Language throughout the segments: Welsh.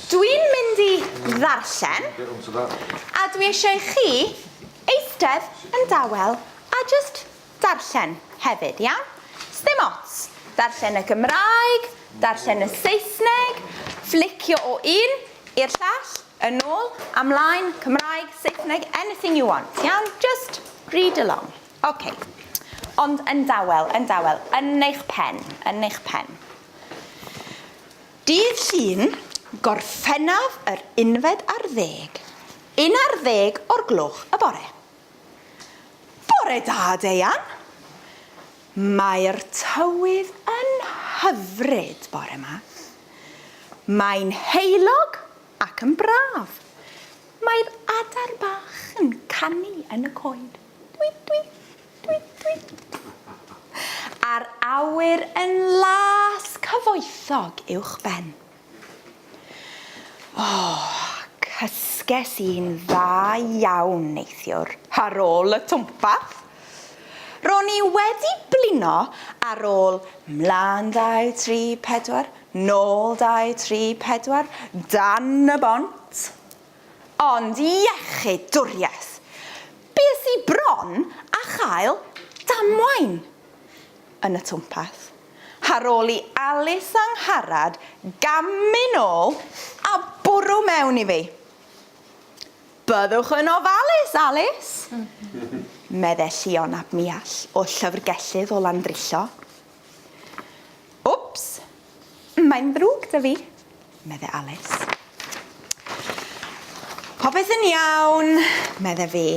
Dwi'n mynd i ddarllen, a dwi eisiau i chi eistedd yn dawel a jyst darllen hefyd, iawn? Sdim ots. Darllen y Gymraeg, darllen y Saesneg, fflicio o un i'r llall, yn ôl, a mlaen, Cymraeg, Saesneg, anything you want, iawn? Just read along. Ok. Ond yn dawel, yn dawel, yn eich pen, yn eich pen. Dydd Llun, Gorffennaf yr unfed ar ddeg, un ar ddeg o'r gloch y bore. Bore da, Deian! Mae'r tywydd yn hyfryd bore 'ma. Mae'n heulog ac yn braf. Mae'r adar bach yn canu yn y coed. Dwi, dwi, dwi, dwi. A'r awyr yn las cyfoethog uwchben. O, cysges i'n dda iawn neithiwr, ar ôl y twmpath. Ro'n i wedi blino ar ôl mlaen dau, tri, pedwar, nôl dau, tri, pedwar, dan y bont. Ond iechyd dwriaeth! Bues i bron â chael damwain yn y twmpath, ar ôl i Alys Angharad gamu nôl a bwrw mewn i fi. Byddwch yn ofalus, Alys! medde Llion ap Miall o llyfrgellydd o Landrillo. Wps! Mae'n ddrwg 'da fi, medde Alys. Popeth yn iawn, medde fi.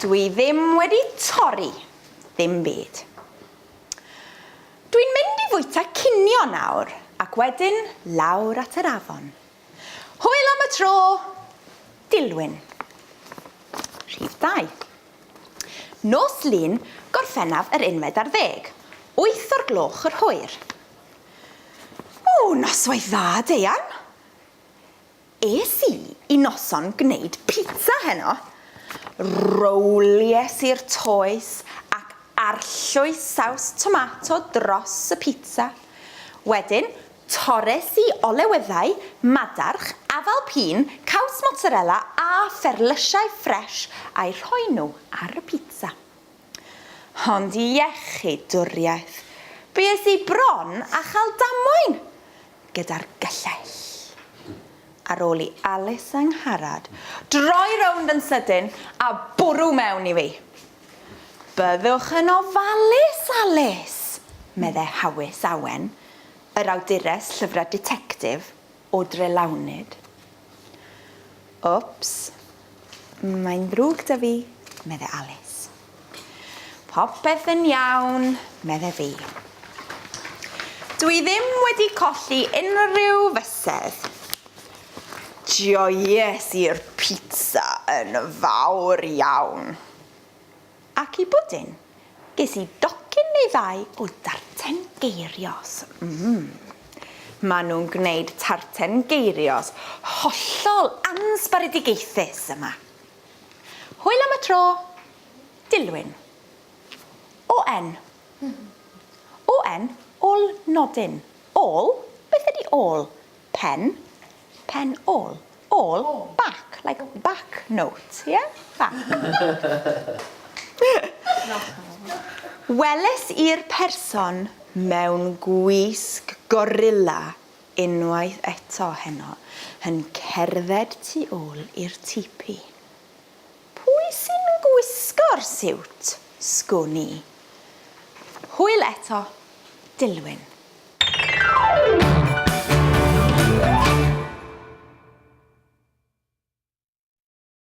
Dwi ddim wedi torri ddim byd. Dwi'n mynd i fwyta cinio nawr ac wedyn lawr at yr afon. Hwyl am y tro! Dilwyn. Rhif 2. Nos Lun, Gorffennaf yr unfed ar ddeg, wyth o'r gloch yr hwyr. O, noswaith dda, Deian! Es i i noson gwneud pizza heno. Rowlies i'r toes ac arllwys saws tomato dros y pizza. Wedyn, Torres i olewyddau, madarch, afal pîn, caws mozzarella a pherlysiau ffresh a'u rhoi nhw ar y pizza. Ond iechydwriaeth, bues i bron â chael damwain gyda'r gyllell. Ar ôl i Alys Angharad droi rownd yn sydyn a bwrw mewn i fi. Byddwch yn ofalus, Alys, medde Hawys Awen, yr awdures llyfrau ditectif o Drelawnyd. Wps, mae'n ddrwg 'da fi, medde Alys. Popeth yn iawn, medde fi. Dwi ddim wedi colli unrhyw fysedd. Joies i'r pizza yn fawr iawn. Ac i bwdin, ges i docyn neu ddau o darten geirios. Mmm. Maen nhw'n gwneud tarten geirios hollol ansbaredigaethus yma. Hwyl am y tro, Dilwyn. O-N. O-N, ôl nodyn. Ôl? Beth ydy ôl? Pen. Pen ôl. Ôl, back, like back note, yeah? Back. Weles i'r person mewn gwisg gorilla unwaith eto heno yn cerdded tu ôl i'r tipi. Pwy sy'n gwisgo'r siwt, sgwn i? Hwyl eto, Dilwyn.